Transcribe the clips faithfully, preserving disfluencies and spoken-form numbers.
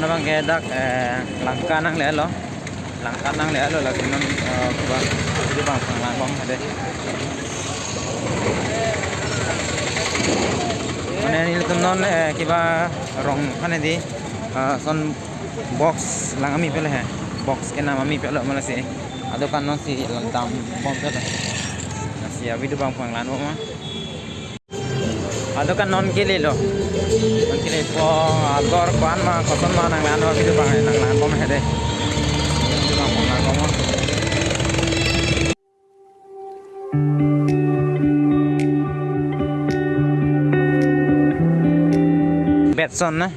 Abang ke dak, eh, langka nanglelo. Langka nanglelo, lasi non, eh, keba, keba panglang bom hade. Mane nelitum non, eh, keba rong aphan hedi, eh, son box lang ami pele he. Box kenam ami pele malasi. Adokan non si langdam bom pele. Lasi a-video abang panglang bom ma. Adokan non kelelo. Non kelepo, agor ko-an ma, koson ma nanglang bom, video abang nanglang bom hede. Video abang nanglang bom. Batson na?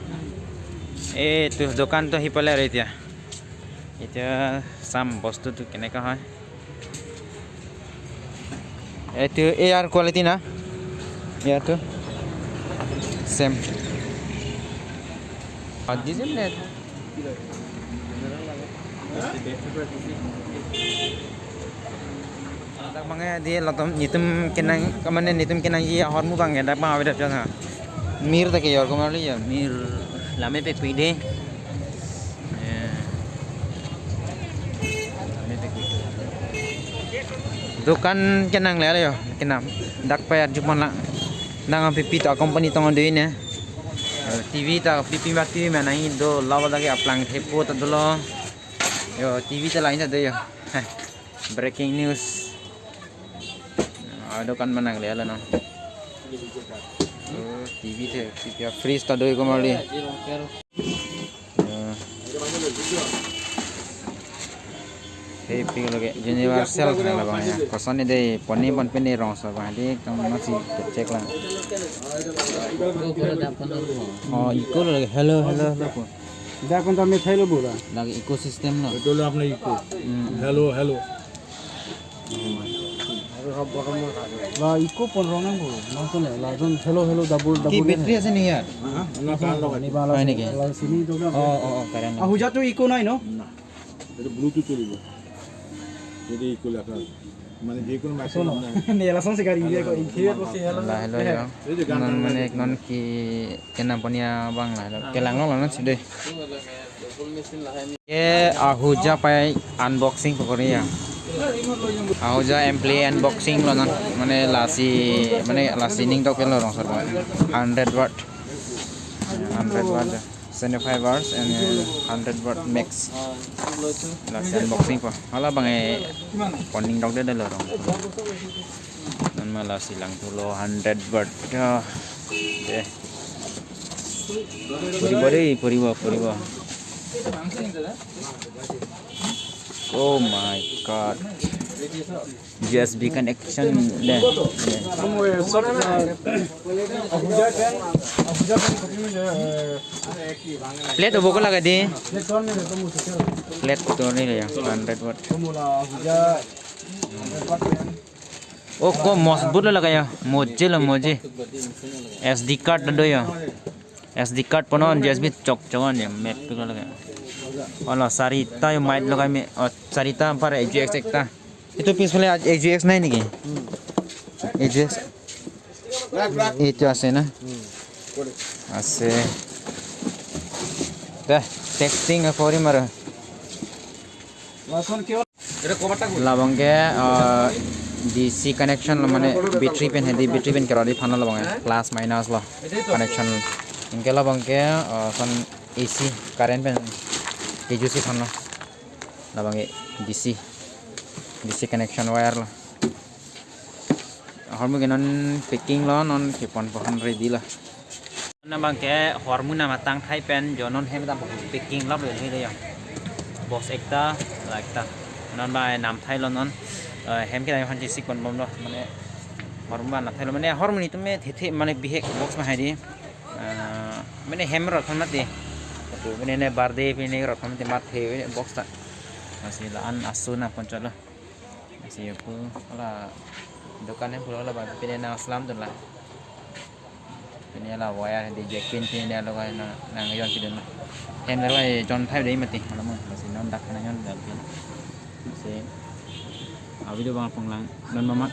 Ei, tu dokan tu hi pale re tia. Tia sam bostu tu keneka hai. Itu A R quality na? Ya tu. Same. Ah, di sini. Dak abang ya, di latum netum kenang, kemana netum kenangji ahormu abang ya, dak abang avedap jana. Mir ta ke yor kumar li ya, mir lame pekpik de. Eh. Dokan kenangle yo, kenam. Dak payar jupan lang. Nang pipi ta company tong do ne. Eh, T V ta pipi ma T V ma nang do lawa lagi aplang thepo ta dolo. Yo, T V ta lain ta do yo. Heh. Breaking news. Ah, dokan manangle lo no. Oh, T V te, T V ya, fridge ta do ko mali. Ya. Hei, pik lage universal kena labang ya. Koson ni dei, poni pon pini rong so bang di tong nasi cek lang. Oh, iko lage. Hello, hello, hello. Dak kon ta methai lo bola. Lagi ecosystem lo. Betul lo apna iko. Hmm. Hello, hello. La iko pon rong nang bo. Langsung ya, langsung hello, hello, double, কি double. Battery আছে নেকি ইয়াত? হা? না, কাৰেণ্ট লগাই। Ni bala হয় নেকি? La sini to kan. অ, অ, অ, কাৰেণ্ট লগাই। Ahuja to iko nai no? না। এইটো ব্লুটুথ চলিব। যদি iko লেখা। মানে যিকোনো message Sono. Ni langsung si kari dia ko. Ila hello ya. এইটো গান Non চান মানে গাই non ki kenam pon ya bang la hello. Kelang lo non si dei. Ye Ahuja pai unboxing pokori ya. Ahuja ampli unboxing lo non. Mane lasi, mane lasi ning tok lo rong sar. Hundred watt. Hundred watt. Seventy-five watts and, uh, hundred watt max. Lasi unboxing po. Hala bang e pon ning tok de lo rong. Non ma lasi lang tu lo hundred watt. Ya. Deh. Puribo dei, puribo, puribo. Oh my God. U S B connection deh. Deh. Plate obo ko laga dei. Plate to ni ya, hundred watt. Oh, ko mosbut lo laga ya. Moje lo, moje. S D card do ya. S D card pon non U S B chok chok an ya, map tu laga. Olo, sarita yo mic lagai me, oh, sarita par A G X ekta. Itu piece pale A G X nai niki? A G X. Itu ase na? Ase. Dah, testing kori mara. Labang ke, uh, D C connection lo, mane battery pen hedi, battery pen kerodi aphan lo labang ke, plus minus lo connection. Anke labang ke, uh, son A C current pen kejusi aphan lo. Labang ke D C, D C connection wire lo. Ahormu ke non packing lo, non kepon pon ready lo. Non abang ke ahormu nam atang thai pen jo non hem dam packing lap lo ni de ya. Box ekta, la ekta. Non abang nam thai lo non, eh, hem kedam aphan chesik pon bom lo. Mane ahormu nam thai lo, mane ahormu netum me thethe mane bihek box ma hai dei. Eh, mane hem rot aphan mati. Tu mane ne birthday pine rot aphan mati mat the box ta. Lasi la-an asu na pon chot lo. Lasi pu hala dokan hem pulo la ba pine nang slam dun la. Pine la wire di jack pin pine lo ka nang, nang yon pidun la. Hem lo ka jon thai dei mati. Hala mo, lasi non dak na yon dal pin. Lasi a-video abang panglang non mamat.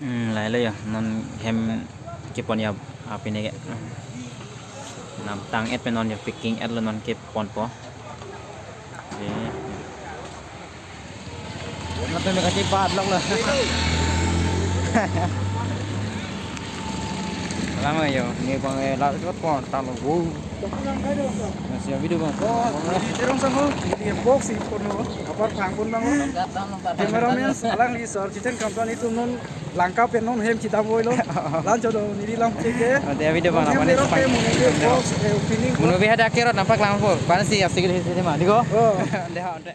Hmm, lahelo ya, non hem kepon ya, ah, pine ke. Namtang et pen non ya packing et lo non ke ponpo. Oke. Mate me kati pat lok lo. Lama yo, ni bang eh lar kot pon tang lo. Wow. Masih video bang. Oh, di terong sang ho, di box si kono, apar phang pon bang ho. Cameraman alangli sir, Jiten Kramsan itum non Langka pen non hem chidam voi lo. Lan chodo neli lam cheke. Ante video bang. Hem apa ni? Derok ke muni ke box, eh, opening. Munu bi hada kerot nampak lang po. Pan si asik di sini mah. Diko. Oh. Deh, ante.